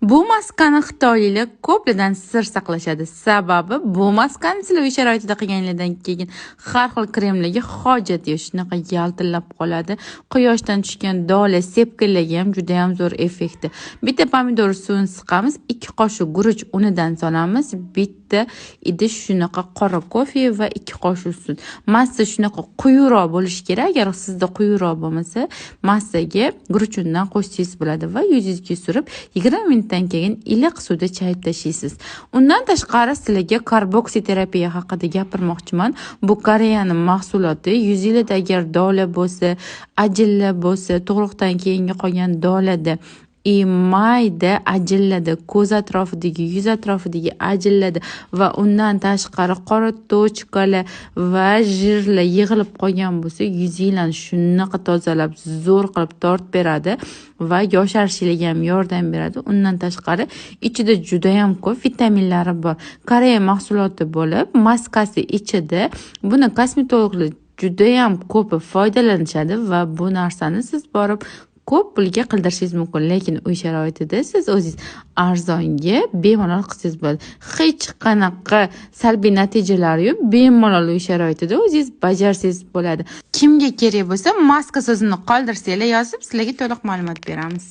Bu maskani xitoyliklar ko'plardan sir saqlashadi. Sababi bu maskani sizlar uy sharoitida qilganinglardan keyin har xil kremlarga hojat yo'q. Shunaqa yaltillab qoladi. Quyoshdan tushgan dola, sepkillarga ham juda ham zo'r effekti. Bitta pomidor suvini siqamiz, 2 qoshiq guruch unidan solamiz, bitta idish shunaqa qora kofe va 2 qoshiq sut. Massa shunaqa quyuqroq bo'lishi kerak. Agar sizda quyuqroq bo'lmasa, massaga guruch unidan qo'shsangiz bo'ladi va yuzingizga surib 20 minutdan keyin iliq suvda chayib tashlaysiz. Undan tashqari sizlarga karboksiterapiya haqida gapirmoqchiman. Bu Koreyaning mahsuloti. Yuzingizda agar dola bo'lsa, ajilla bo'lsa, tug'ruqdan keyingi qolgan dolada mayda ajillada, ko'z atrofidagi, yuz atrofidagi ajillada va undan tashqari qora tochkalar va jirlar yig'ilib qolgan bo'lsa, yuzinglarni shunaqa tozalab, zo'r qilib tortib beradi va yosharishingizga ham yordam beradi. Undan tashqari ichida juda ham ko'p vitaminlari bor. Koreya mahsuloti bo'lib, maskasi ichida buni kosmetologlar juda ham ko'p foydalanishadi va bu narsani siz borib ko'p pulga qildirishingiz mumkin, lekin uy sharoitida siz o'zingiz arzonga bemalol qilsangiz bo'ladi. Hech qanaqa salbiy natijalari yo'q, bemalol uy sharoitida o'zingiz bajarsangiz bo'ladi. Kimga kerak bo'lsa, maska so'zini qoldirsanglar yozib, sizlarga to'liq ma'lumot beramiz.